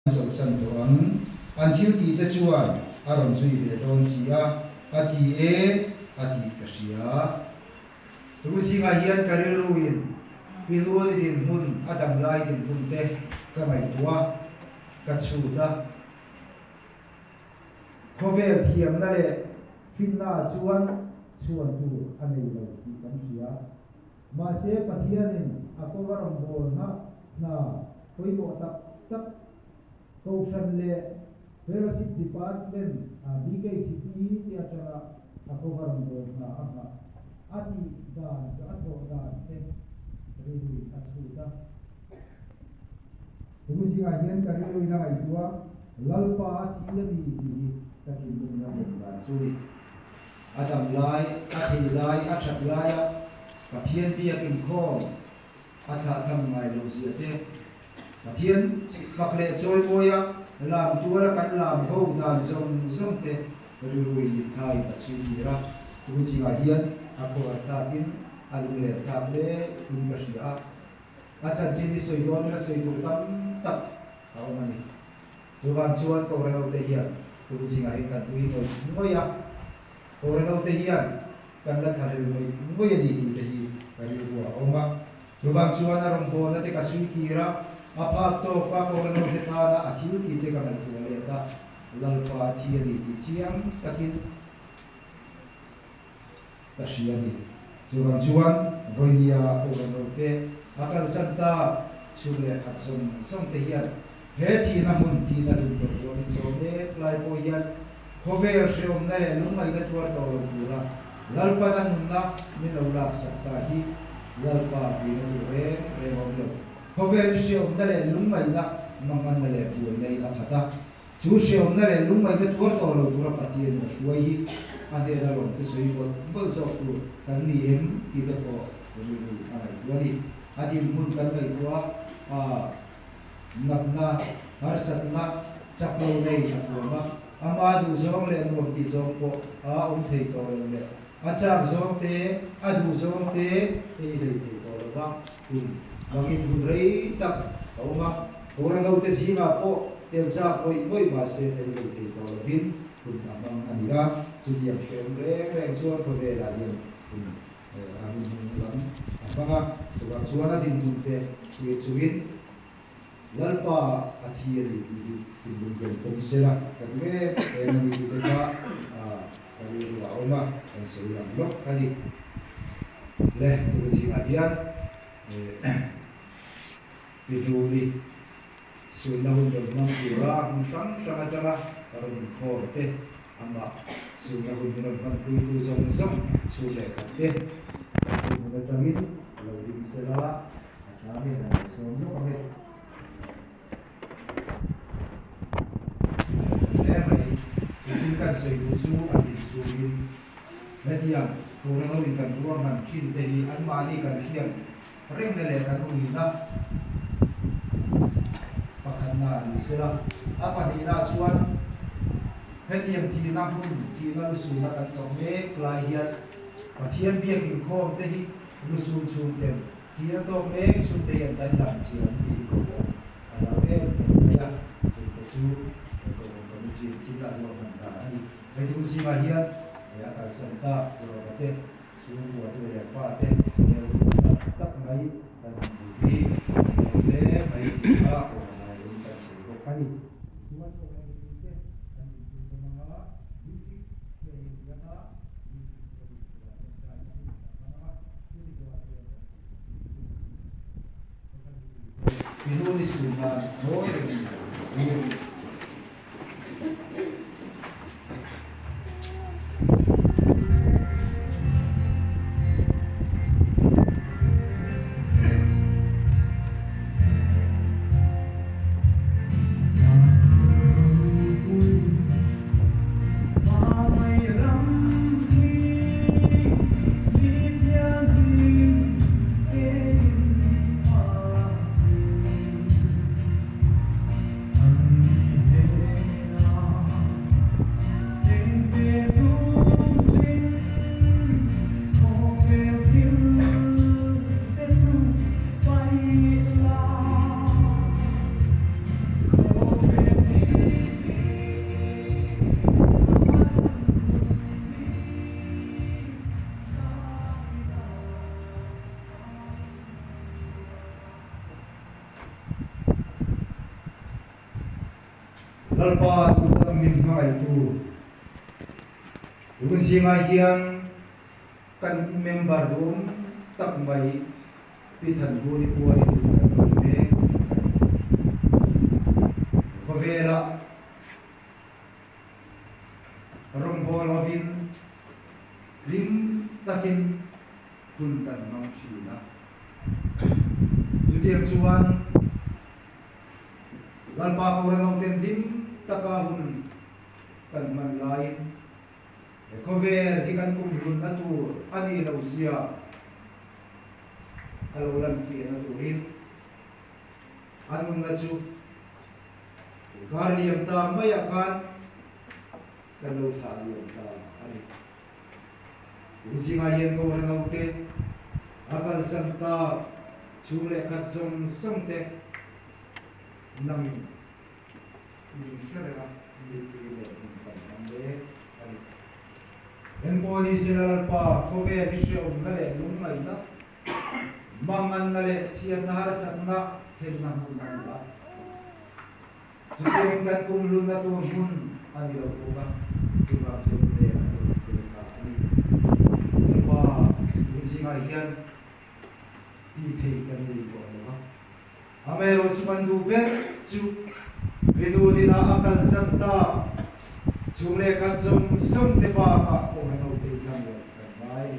An chawlhsan tawh ang. An thil tih te chuan a rawn zui ve dawn si a, a ti e, a tih ka hria. Tu zingah hian ka rilruin Pi Nuni dinhmun, a damlai dinhmun te ka ngaihtuah a, ka chhut a. Khawvel thiamna leh finnaah chuan chhuan tur a nei lo tih kan hria. Mahse, Pathianin a kawng a rawngbawlna hna pawimawh tak tak Kohhran leh Fellowship Department BKCP te atanga a kawng a rawnbawl hna a nghah a tih dan chu a thawh dan te rilruin a chhut a. Tumi zingah hian ka rilruin a ngaihtuah Lalpa a thi a ni tih hi ka thinlungin a pawm dan chu ni. A dam lai, a thei lai, a that laia Pathian biak inkhawm a thlahthlam ngai lo zia te, Pathian fak leh chawimawia lam tuala kan lam ho dan zawng zawng te rilruin mitthaiin a chhui tir a. Chumi zingah hian a khawhar thlakin a lunglen thlak hle in ka hria a. A chanchin hi sawi dawn ila sawi tur tam tak a awm a ni. Chuvang chuan Kohrenote hian tum zingah hian kan ui ngawih ngawih a, Kohrenote hian kan la thla ril ngawih ngawih a ni tih te hi ka rilru a awm a. Chuvang chuan a rawngbawlna te ka chhui kir a, a phak tawk a Kohrenote tana a thil tih te ka ngaihtuah let a, Lalpa a thi a ni tih chiang takin ka hria a ni. Chuvang chuan vawinia Kohrenote a kalsan ta chhung leh khat zawng zawng te hian He thihna hmun thihna hlumhlawm huamin zawm mek lai pawh hian khawvel hreawmna leh lungngaihna tuar tawh lo tura Lalpan a nunna min lo laksak ta hi Lalpa vuina tur reng reng a awm lo. Khawvel hreawmna leh lungngaihna manganna leh buaina in a khat a, chu hreawmna leh lungngaihna tuar tawh lo tura Pathianin a hruai hi a hnena lawmte sawi mawlh mawlh zawk tur kan ni em tih te pawh rilru a ngaihtuah a ni. A dinhmun kan ngaihtuah a. Natna, harsatna, chak lo nei a tuam a, ama duh zawng leh nuam tih zawng pawh a awm thei tawh lo leh a chak zawng te, a duh zawng te ei hlei thei tawh lo va, hun mangin hun rei tak a awm a, Kawra naute zingah pawh tel chak ngawih ngawih mahse tel hlei thei tawh lovin hun a hmang a ni a, chutiang hrehawm reng reng chuan khawvelah hian hun A hun hnung lam a hmang a, chuvang chuan a dinhmun te thlir chungin Lalpa a thi a ni tih hi thinlung hian pawm se la, ka duh em em a ni tih te kha ka rilru ah a awm a, kan sawi lang lawk a ni. Le, tun zingah hian Pi Hluni sunna hun rawn hmang tura hmun hrang hrang atanga ka rawn inkhawm te, Amah sunna hun min rawn hmanpuitu zawng zawng chhung leh khat te kan chhung hmun atangin a lo ding sela a tha nge kan lo sawm lawk ang e. Hle mai, i thil kan sawi duh chu an din chhungin hetiang Korangoin kan ruahman thin te hi anmahni kan hriat rengna leh kan uina pakhatna a ni sela, a pahnihna chuan hetiang thihna hmun thihna lusuna kan tawh mek lai hian Pathian biak inkhawm te hi lusun chhungten thihna tawk mek chhungte hian kan lam chiam tih hi kohhran a lo em em mai a, chungte chu he kohhran committee in thil a ruahman dan a ni. Hei tun zingah hian a kalsan tak Rawva te Chhungkua tu leh fate hmel ru tak tak mai kan han hmu hi a nuam hle mai tih kha Kohhranaiin kan sawi bawk a ni. Tichuan Kohhran mipuite an inchhungkawm anga District te an inbiak a, District Service bulah tawngtaina hun an hmang anga, chumi zawhah chuan kan sawi bawk a ni. Kohhran mipuite Pinu ni sun nan ngawi rengin kan lo dil. Lalpa duh tak min hmangaihtu tun zingah hian kan member duhawm tak mai Pi Thanbuni pualin kan rawn mek a ni. Khawvelah rawngbâwl hovin hlim takin hun kan hmang ṭhin a. Chutiang chuan Lalpa Kohhran-hoten hlim taka hun kan hman laiin he khawvel hi kan kumhlunna tur a nih loh zia a lo lan fiahna turin a nunna chu kar liam ta maiah khan kan lo thlah liam ta a ni. Tun zingah hian Kohhran hote a kalsan tak chhung leh khat zawng zawng te nangin min hre reng a, mittui leh hmun kan hmang mek a ni. Engpawh ni se Lalpa khawvel hi hrehawmna leh lungngaihna, manganna leh chhiatna harsatna thlenna hmun a ni a. Chutiangin kan kum lunna tur hmun a ni lo bawk a, chuvang chuan hnen a rawn hruai ta a ni. Lalpa tun zingah hian tih theih kan nei tawh lo va, amaherawh chu kan duh ber chu Rinulina a kalsan tak chhung leh khat zawng zawng te bakah pawh han ho thei thlang lo kan ngai a ni.